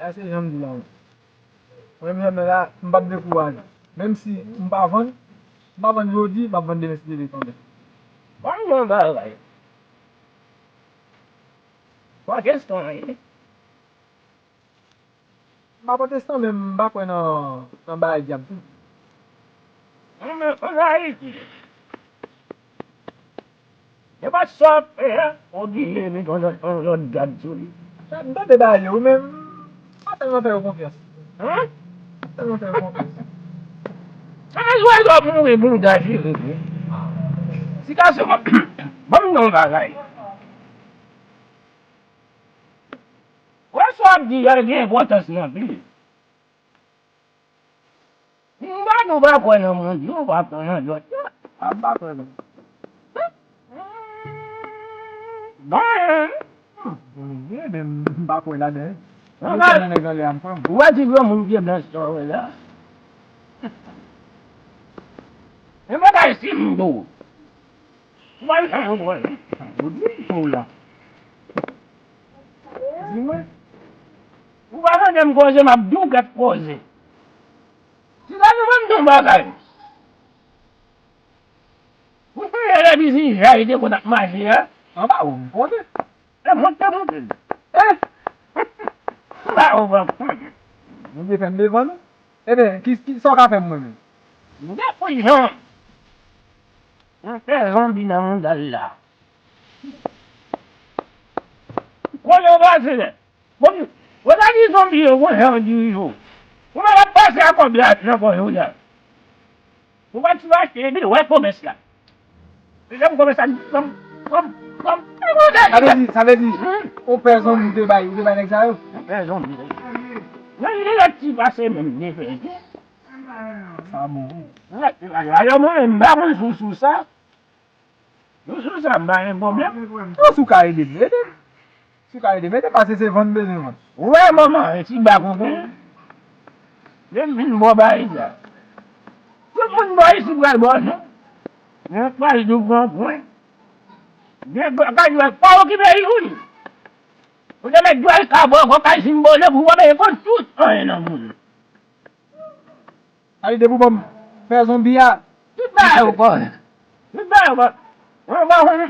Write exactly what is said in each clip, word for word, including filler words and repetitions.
Sa se jan m di la wi. Mwen menm la, m p ap dekouraje. Menm si m pa vann, m pa vann jodi, m ap vann demen si Dye vle kanmenm. Ban m yon bagay. Pwotestan ye. M pa pwotestan, men m pa kwè nan, nan bagay dyab tou. Ann Ayiti, nenpòt sa w ap fè a, oblije met yon lòt, yon lòt gad sou li. M tande bagay yo, men m pa tèlman fè yo konfyans. Hein? M pa tèlman fè yo konfyans. Sa vle di w ap mouri bouda jere vre. Ti gason, ban m di w yon bagay. Wè sa w ap di a gen enpòtans li anpil. M pa nou pa kwè nan moun yo, pa kwè nan lòt yo. A pa kwè nan. Bon, men m pa kwè ladan. Ou kwè nan nèg anlè a m kwè m. Ou pa di granmoun pye blanch sa w wè la. E bagay si m bo. Ou pa nan yon bò la. Ou di m pou la. Di mwen. Ou pa tande m koze, m ap di w kèk koze. Ti gason, ban m di w yon bagay. Ou sonje lè Bizi Jay te konn ap mache a? Anba ou, m konnen. E monte, monte. Eh! Anba ou, anba ou. Bondye fè m devan nou. Ebyen, ki, ki, sa w ka fè m mwen menm? M gen pou jan. M fè zonbi nan mouda l la. Kote w pase la? Bon, w ta di zonbi yo, konsa yo dirije w. Kouman w ap pase a kòb la nan pòch ou la? Ou pa t sou achte, epi w wè komès la. Lè m komès la, kòm, kòm, kòm, kòm, sa vle di, sa vle di, hmm? Ou pè zonbi ou te bay, ou te bay nèg sa yo? Ou pè zonbi. Nan li lòt ti pase menm, de fè. Sa bon. Alò, mwen, m pa konn sou, sou sa. Nou sou sa, m pa gen pwoblèm. Non, si w ka ede m, ede m. Si w ka ede m, ede m, paske se vann m bezwen vann. Ou wè manman, e ti bak ou gen. Lè m fin bò bay sa. Tout moun bò isi pral bò non. Mwen pral di w pran pwen. Gen gwa, gwa, pa okipe youn. Ou te mèt jwe al ka bò, gwo kay sinbole pou w pa peye kont tout anyen nan moun. Sa vle di depi w ban m fè zonbi a. Tout bagay ou kò. Tout bagay ou kò. Mwen pa konn.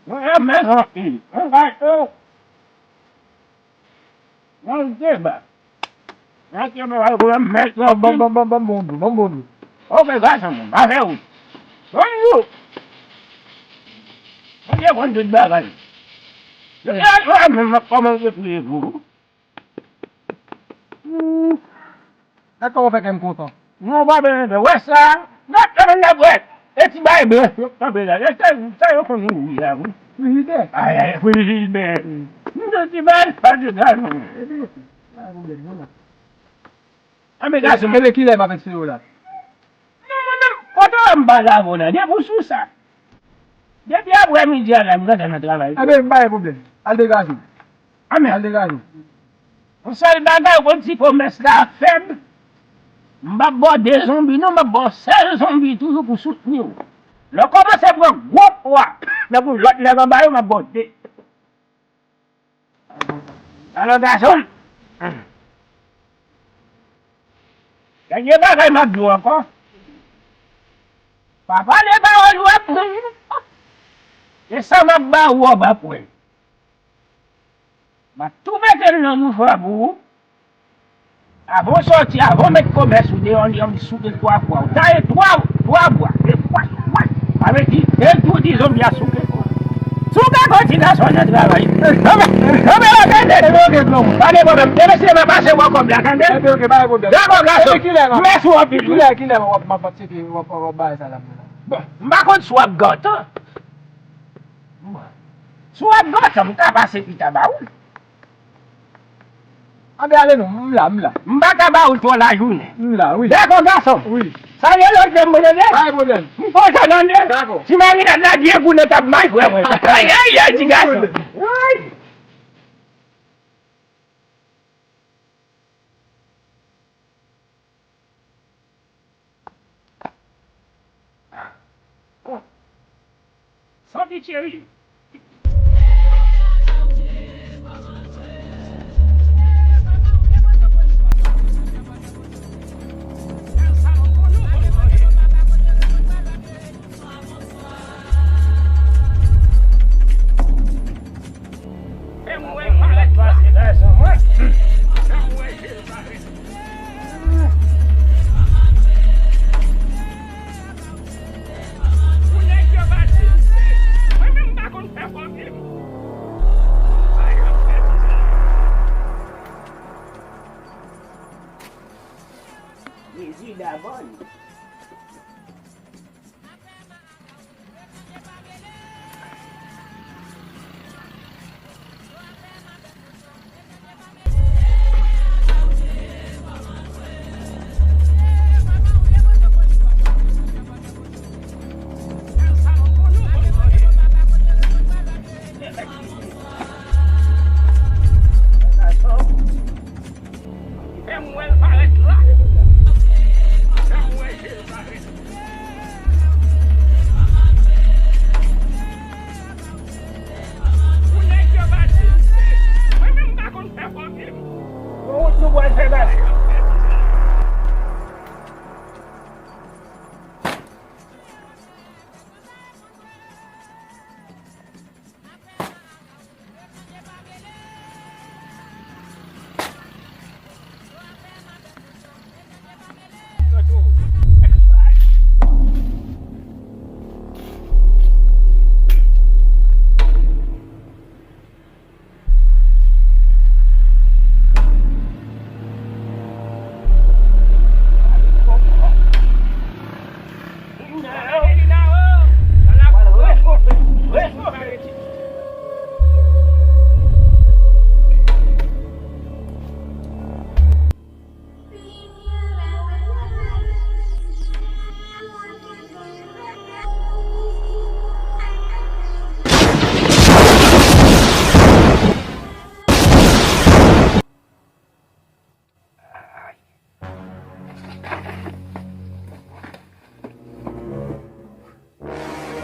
Mwen renmen zonbi. Mwen gato. Mwen deba. Mwen te mwen mèt zonbi. Ban m, ban m, ban m, ban m bon dou, ban m bon dou. Ok, gason mwen, pa fè wout. Bonjou. Mwen te konn tout bagay. Mwen menm kòman w te priye pou ou. Gad kòman w fè kè m kontan. Non, pa bezwen pè. Wè sa? Gad kòman n ap wè. E ti bay blan yo kanpe la. E sa, sa yo konn mouri a, wi. Frijidè. Ay, ay, frijidè. M di ti bay, pa de gaz, non. Anben, gason. Ebyen, kilè m ap eksplike w la? Non, mwen menm, kote w wè m pale avè w la? Depi w sou sa. Depi aprè midi a la, m gentan nan travay. Anben, m pa gen pwoblèm. Al degaje w. Anben. Al degaje w. Yon sèl bagay, ou konn ti komès la fèb. M p ap ba w de zonbi, non, m ap ba w sèl zonbi toujou pou soutni w. Lè w kòmanse pran gwo pwa, nan pou lòt nèg anba yo, m ap ba w de. Alò, gason, dènye bagay m ap di w ankò, pa pale pawòl ou ap moun. E sa m ap ba ou, w ap wè. M ap tou mete l nan mouchwa pou ou. Avan w sòti, avan w met komès ou deyò, li anvi souke twa fwa. Ou taye twa, twa bwa. E fwa, fwa. Sa vle di, e tou di zonbi a souke kò. Souke kò ti gason nan travay. Kanpe, kanpe la, tande. Epi oke, granmoun. Pa gen pwoblèm. Demen si demen pase bò kòb la, tande. Epi oke, pa gen pwoblèm. Dakò, gason. Epi kilè, mèsi w anpil. Kilè, kilè w ap, m ap tcheke, w ap, w ap bay sa la. Bon, m pa konn si w ap gentan. Si w ap gentan, m ka pase pita ba ou. Anben ale non, m la, m la. M pa ka ba ou twò lajounen. M la, wi. Dakò, gason. Wi. Salye lòt de m, tande? Pa gen pwoblèm. M kontan, tande? Dakò. Si marinad la byen goumen, t ap may frè mwen. Ay, ay, ay, ti gason. Ay. Santi cheri. Jezi dabò n. Fè m wè l parèt la. Fè m wè je l parèt. Pou nèg yo pa di m se, mwen menm m pa konn fè fòm li. Bon wout nou pral fè baz.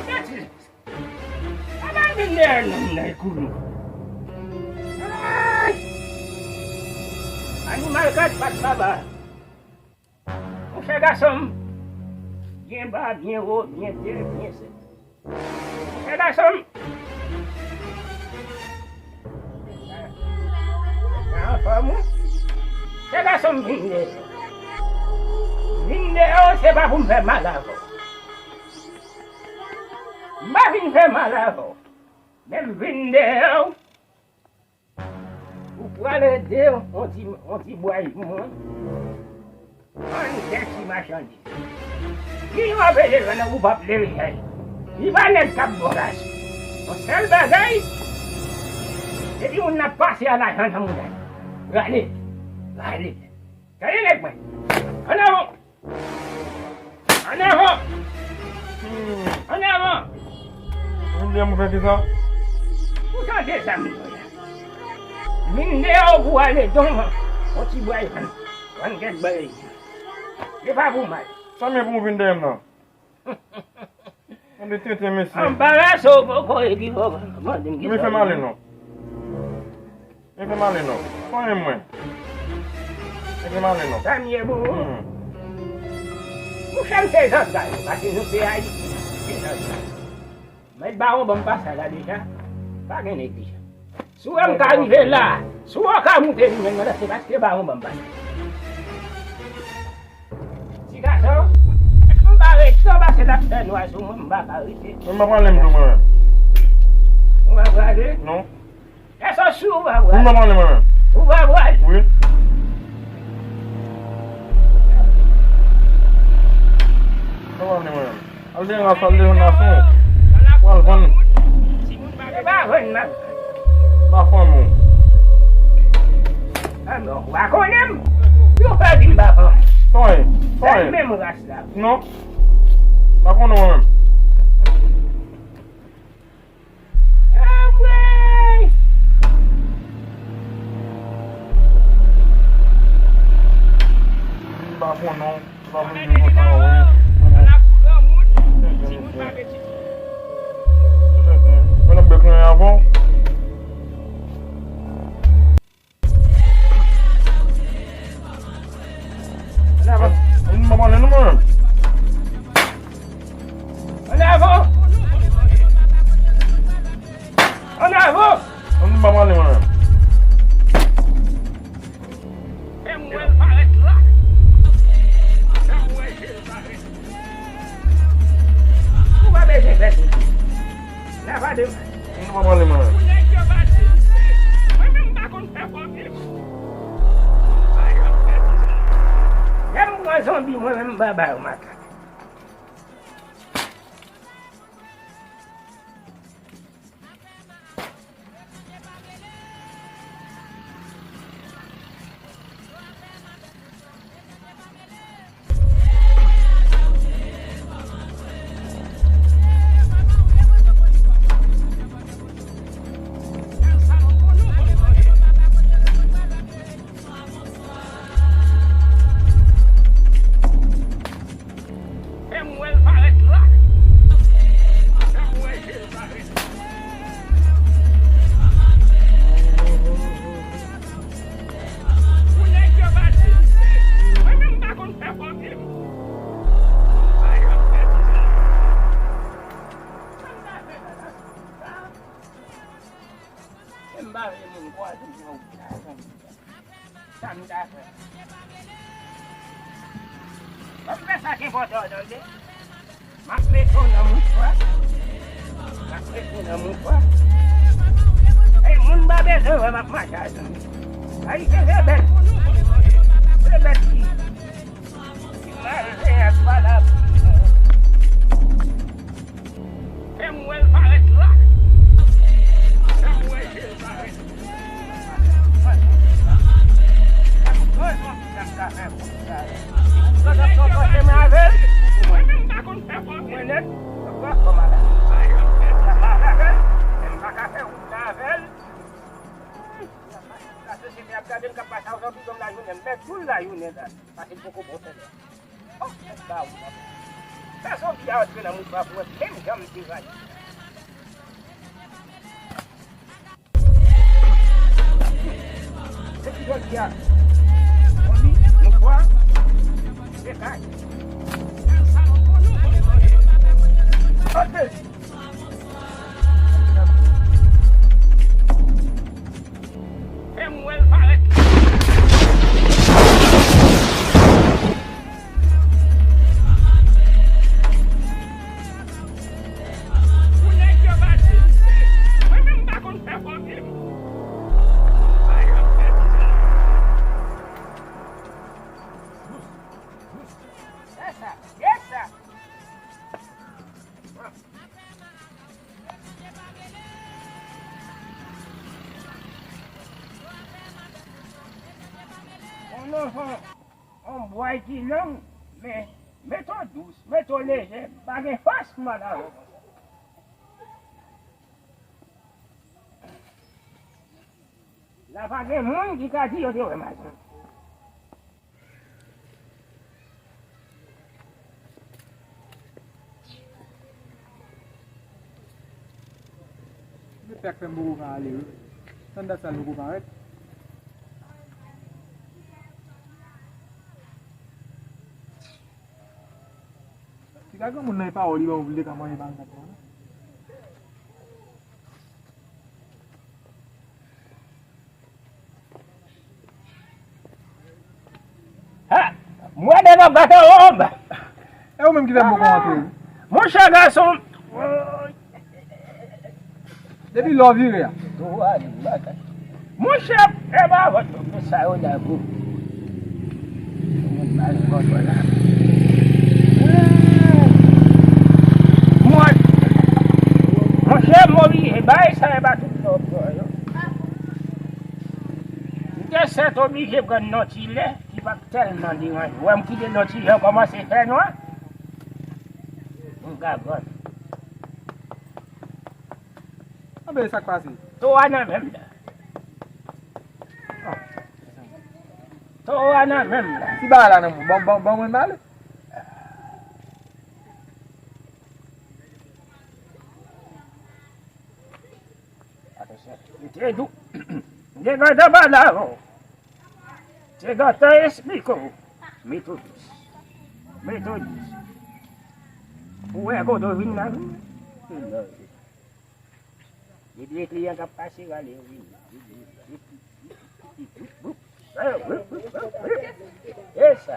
Betiz! Sa pa vin dèyè nonm nan, ekout mwen. Ay! Animal kat pat baba. Monchè gason m, byen ba, byen wo, byen pye, byen sèt. Monchè gason m, sa anfòm ou? Monchè gason m, vin deyò. Vin deyò, se pa pou m fè mal avè w. M pa vin fè mal avè w. Men m vin deyò. Ou pral ede yon ti, yon ti bway pou mwen. Ann kèk ti machandiz. Li w ap ede jwenn ou p ap leve kay. Li pa nèg k ap bò gason. Yon sèl bagay, depi moun nan pase a lajan nan mouda. Rale, rale. Tande nèg mwen. Ann avan. Ann avan! Hmm. Ann avan! Vin deyò m fè kisa? Ou tande sa m di w la? Vin deyò pou ale don yon ti bway. Vann kèk bagay. Se pa pou mal. Sa m ye pou w vin dèyè m nan? Tande tenten mesye. Anbarase w poko epi w mande m kisa. Men fè m ale non. Men fè m ale non. Sonje mwen. Men fè m ale non. Sa m ye pou ou? Hmm. Mouche m se zantray, paske nou se Ayisyen, se zantray. Mèt bawon ban m pase la deja, pa gen neglijans. Si w wè m ka rive la, si w wè w ka moute vin jwenn mwen la, se paske bawon ban m pase. Ti gason, m pa rete, w pa se t ap fè nwa sou mwen, m pa ka rete. Mwen m pa prale m tou mwen menm. Ou pa prale? Non. Èske w si w pa prale? Mwen m pa prale mwen menm. Ou pa prale? Wi. M pa prale mwen menm. Al devan ras, al devan nasyon. W al vann. Se pa vann m ap vann. M pa fanmi w. A non, w pa konnen m. Yo pa di m pa fanmi w. Sonje, sonje. Se menm ras la. Non. M pa konnen w menm. Anmwey! M pa konnen w. M pa konnen w. Mwen ap bèk nan avan. Ann avan. Ann avan. Ann avan. Ann avan. Ann avan. Fè m wè l parèt la. Fè m wè je l parèt. Ou pa bezwen fè soti. N a pa de mal. Nou pa pale mwen. Pou nèg yo pa di m se, mwen menm m pa konn fè fòm li. Pa janm fè bizar. Lè m pran Zonbi, mwen menm, m pa ba yo makak. Fè m wè l parèt la. Fè m wè je l parèt. Pou nèg yo pa di m se, mwen menm m pa konn fè pwoblèm. M pa janm fè bizè. Sa m ta fè la, la. E m pa vle moun kwaze m nan wout la, zanmi. Sa m ta fè? M ap fè sa k enpòtan, tande. M ap mete w nan mouchwa. M ap mete w nan mouchwa. E moun pa bezwen wè m ap mache a, zanmi. Ayisyen se bèt. Se bèt ki, ki malveyan, ki pa la pou li. Fè m wè l parèt la. Fè m wè je l parèt. Fè m wè je l parèt. Mwen menm m pa konn fè pwoblèm. Mwen nèt, m pa fè kòb avè l. M pa ka fè wout la avè l. Lasosyete ap gade m k ap pase a zanbi, m lajounen, m pèdi tout lajounen la. Paske m poko bon sèlè. Oh, ba ou la. Sa zonbi a antre nan mouchwa pou wè menm jan m te rayi. Se ki jodi a. Zonbi, mouchwa, se kay. Antre. Fè m wè l parèt. Pou nèg yo pa di m se, mwen menm m pa konn fè pwoblèm. Yes, sir. Yes, sir. On enfant, on bway ki long, men mete w dous, mete w leje, pa gen fòs mal avè w. La pa gen moun ki ka di yo te wè m al. Mwen pèk fè m poko ka ale wi. Tann dat sa l poko parèt. Si ka gen moun nan e pawòl li ban m pou l te ka manje pa l kat manje. Ha! M wè nèg ap gate wòb. E ou menm ki fè m poko antre wi. Monchè gason. Depi lè w vire a. Monchè, e pa vòt non, men sa yo la gou. Mwen, monchè, m oblije bay sa e pa tout lòt bò yo. M te sèt oblije pran nan ti lè ki pa t tèlman deranje. Ou wè m kite nan ti lè kòmanse fè nwa. M gagòt. Anben sa k pase? Towo a nan men m la. Towo a nan men m la. Si bagay la nan men w, ban, ban, ban mwen m ale. Atansyon. Li te dou. Li te gentan pale avè w. Te gentan esplike w. Metodis. Metodis. Ou wè kote w vin la, wi. Li di kliyan k ap pase, rale, wi. E sa.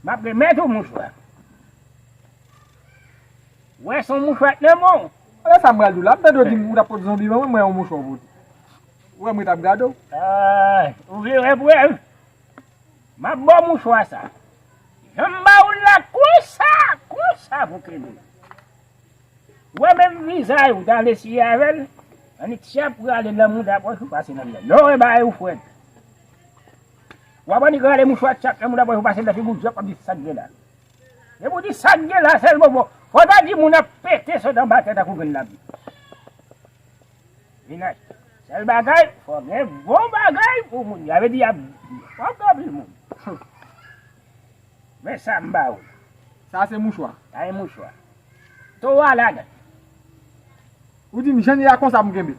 M ap remèt ou mouchwa. Wè, se yon mouchwa k nan men w. Wè sa m pral di w la. M tande w di m ou t ap pot zonbi ban mwen, mwen yon mouchwa w pote. Ou wè m ret ap gade w. Ay, ou vle wè prèv? M ap ba w mouchwa sa. Jan m ba ou l la, konsa, konsa pou kenbe. Ou wè menm vizaj ou t al eseye avè l, annik tchap rale nan mouda pòch ou pase nan lè. Lè w wè bagay ou frèt. W ap annik rale mouchwa tchap nan mouda pòch ou pase nan figi w, djòp ap di sa k gen la. Depi w di sa k gen la sèlman bon. Fò w ta di moun ap pete sot anba tè tankou grenn labi. Vin achte. Sèl bagay, fò gen bon bagay pou moun. Sa vle di y ap fòk gen anpil moun. Men sa m ba ou. Sa se mouchwa. Sa e mouchwa. Towa ladan. Ou di m jan l ye a konsa pou m kenbe.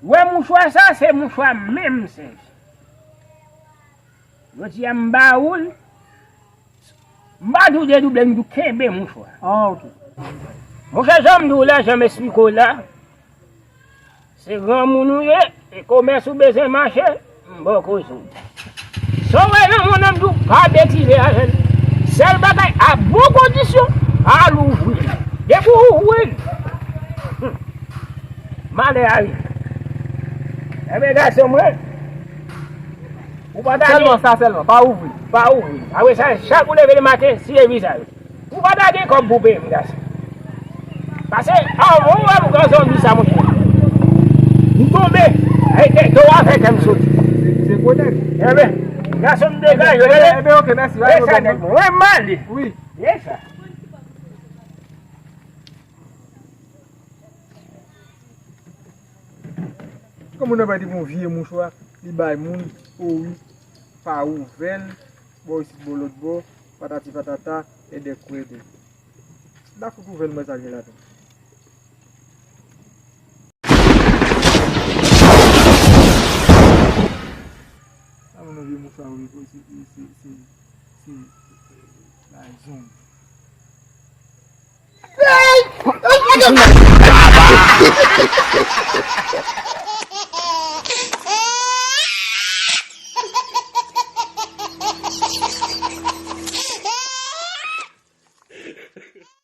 Wè mouchwa sa, se mouchwa menm sèj. Jodi a m ba ou l. M pa di w dedouble, m di w kenbe mouchwa. Ah, ok. Monchè, jan m di w la, jan m esplike w la, se granmoun ou ye, e komès ou bezwen mache, m ba w koze w. Sa w wè nan mwen an, m di w pa betize avè l. Sèl bagay, a bon kondisyon, al ouvri l. Depi w ouvri l, hmm, malè a rive. Enben, gason mwen, ou pa ta gen... Sèlman sa, sèlman, pa ouvri. Pa ouvri. Apre sa, chak ou leve le maten, siye vizaj ou. Ou pa ta gen kòb pou peye m, gason. Pase, anvan w wè m pran zonbi sa, monchè. M tonbe. Ay, tè, tè w a fè kè m soti. Se, se konnen. Enben, gason m degaje w. Enben, enben, ok, mèsi. E sa, nèg mwen, mwen m ale. Wi. E sa. Kòm moun nan bay depi yon vye mouchwa, li bay moun, o wi, pa ouvè l, bò isit, bò lòt bò, patati patata, e de kwede. M pa fout ouvè l, mwen sa gen ladan. Sa moun nan vye mouchwa, wi, se, se, se, se, se, bay zonbi.